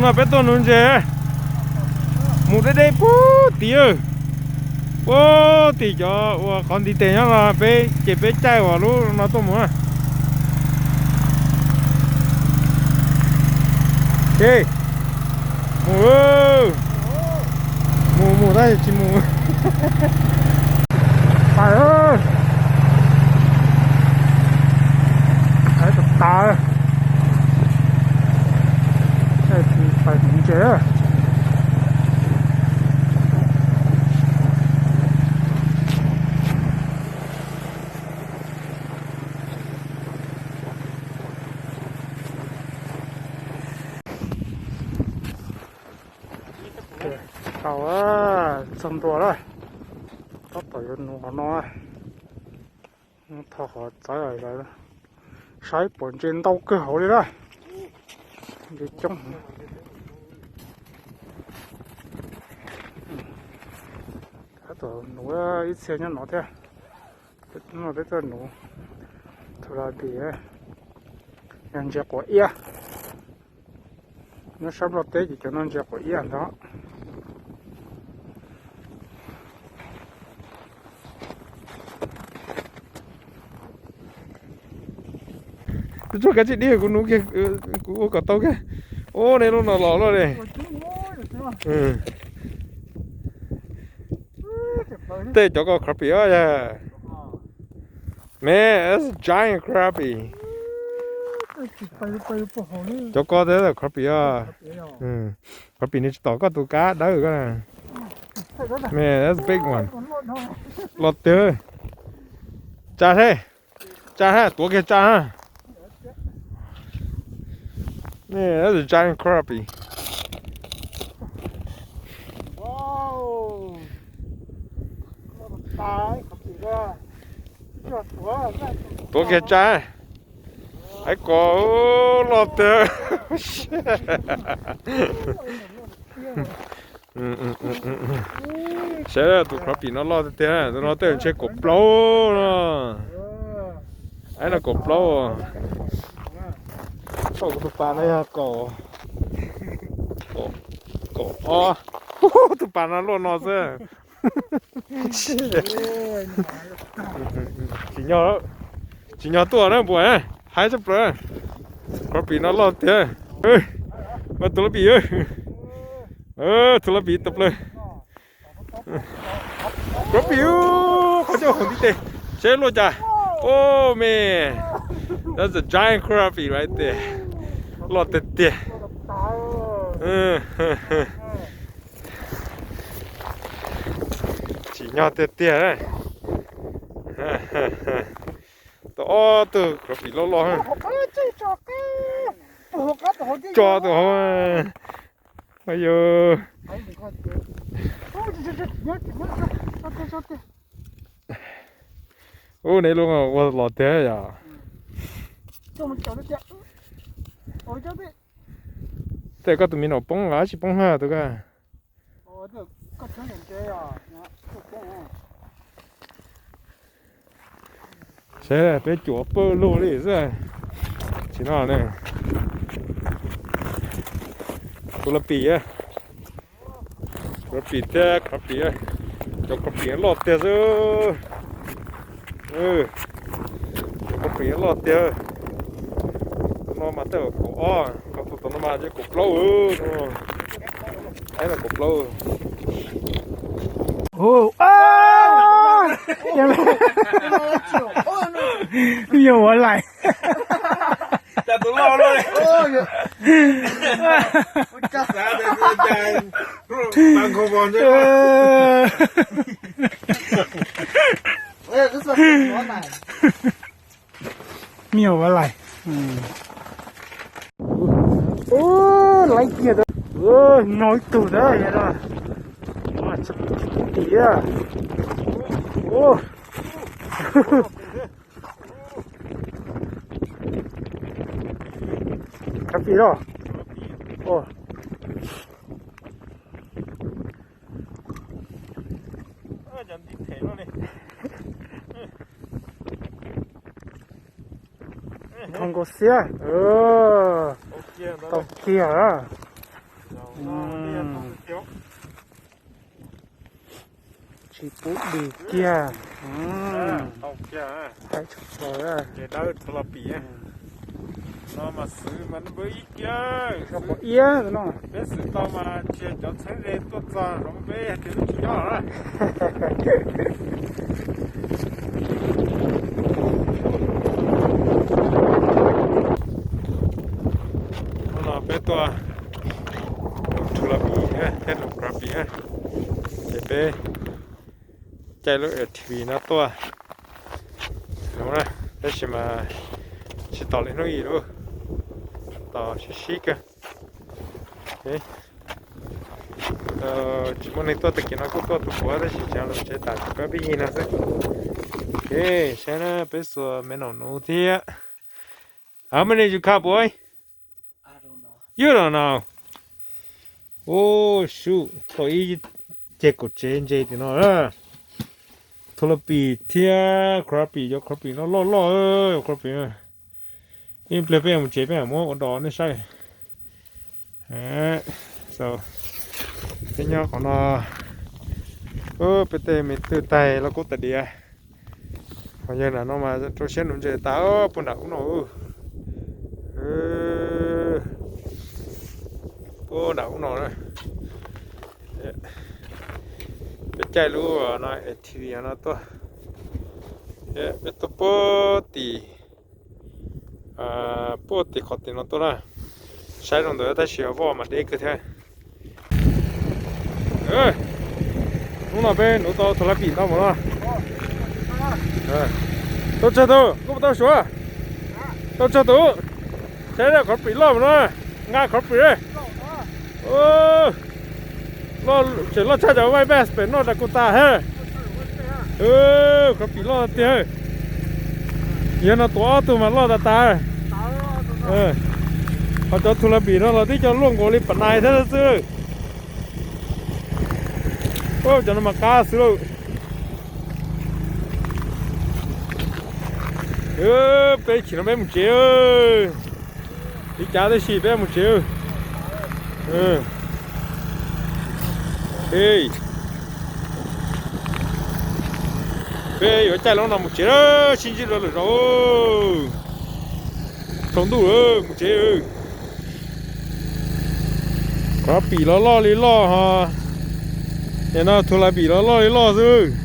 No peb tuaj nuv ntses, mus deb deb puag tim, puag tim cov uas qhov ntiv tes nyob no peb ces peb caij uas lub no tuaj mus na. Ces mus, mus mus tab sis tsis mus. Pais, pais tas tas, pais ntses. Tau, txog ntua lawm. Tab tom yuav nuv qhov no, thov qhov txawv, saib pom ntses ntau kawg hauv li na. Ntses coob. Tab tom nuv ib txhia nyob no thiab. No peb tuaj nuv tulapis, yog ntses quav iab. Nyob sab Nplog teb ces cov no ntses quav iab ntag. Tsuag kab tsib dib kuv nuv kiag, kuv ua kom tau kiag. Ub, nej lub no los luaj li. Tej cov ko crappie os yog. Man, that's a giant crappie. Cov ko thiab crappie os. Crappie nws tsis tom koj tus kab dawb koj na. Man, that's a big one. Los tiag. Tsa thiab. Tsa thiab, tuav kiag tsa na. Man, that's a giant crappie. Tuav kiag tsa. Hais kom loj tiag. Saib tus crappie no loj tiag tiag, tus no tej ntshe kaum plaub no. Aib no kaum plaub. Kuv tus pas no yog kaum, kaum ob. Tus pas no luaj no xwb. Tsis nyog, tsis nyog tuaj na npua, haib tshaj plaws. Crappie no loj tiag. Mas tus laj pim, tus laj pim tawm plaws. Crappie, qhov coj hauv ntiv tes, seb luaj cas. Oh man, that's a giant crappie right there. Loj tiag tiag. Tsim nyog tiag tiag. Tau ob tug crappie loj loj. Tso tus hauv. Ayu. Ub, neb lub ua los tiag yom. Tej koj tus me nom poob los tsis poob hab tus koj. Saib peb cuam pawg lug li xwb. Tsis no ne. Tus laj pim, laj pim thiab crappie, cov crappie loj tiag xwb. Cov crappie loj tiag. Tus no mas tej kaum ob, tus no mas kaum plaub. Aib no kaum plaub. Ua, me nyuam ua laim. Me nyuam ua laim. Ub, laib kiag, no ib tug na, yog no. Tsis pub tim. Ub. Cov pim los. Thoo nkaus xiab. Tau kiag lawm. Tsis pub dig kiag. Thaum kiag, ces dawb txhua los pim no mas xwm mas npawg ib kiag, peb xwm tau mas cia cov txheeb ze tuaj txog zoo peb tias tsis nyob. Hnub no peb tuaj nug Tru Los Pim thiab nug Kov Pim, ces peb caij lub A T V no tuaj no na, tab sis mas tsis tos li hnub ib lub, tos sib sib kawg. Tsis muaj neeg tuaj tag kis no kuj tuaj tu kuav tab sis tseem los tsev tas tsis pab peb yig no xwb. Ok, saib na peb xuas me nom nuv thiab. How many you cup, boy? You don't know. Oh shoot, tau ib ceg kaum tsev ntse tim no. Tru Los Pim thiab Kov Pim, cov Kov Pim no loj loj, Kov Pim. Ib pliag peb yuav mus tsev peb mam muab ua dos nej saib. Peb nyob qhov no, peb tej me twj taig loj kub tas diav. Ho yawg nram no mas rau siab nuv ntses tas puag nram ub no. Puag nram ub no. Peb caij lub no A T V no tuaj. Peb tuaj puag tim, puag tim qhov tim no tuaj na. Saib zoo ntawd tab sis voj mas deb kawg thiab. Hnub no peb nuv tau Tru Los Pim ntau mus no. Tau tsawg tus, koj puas tau suav? Tau tsawg tus? Saib Kov Pim loj mus no. Nqa Kov Pim. Tseem loj tshaj cov white bass pem noj tas kuj tas hab. Kov Pim loj tiag. Yog no tuav ob tug mas loj tas tas. Ho cov Tru Los Pim no los twb cov luaj nkaus li pam nais thiab xwb. Cov no mas qab xwb lauj. Peb chim no peb mus tsev. Li cas tab sis peb mus tsev. Peb yuav caij lub no mus tsev, sib ntsib rau lwm zaus. Tsaus ntuj mus tsev. Kov Pim los loj li loj ho. Ces no Tru Los Pim los loj li loj xwb.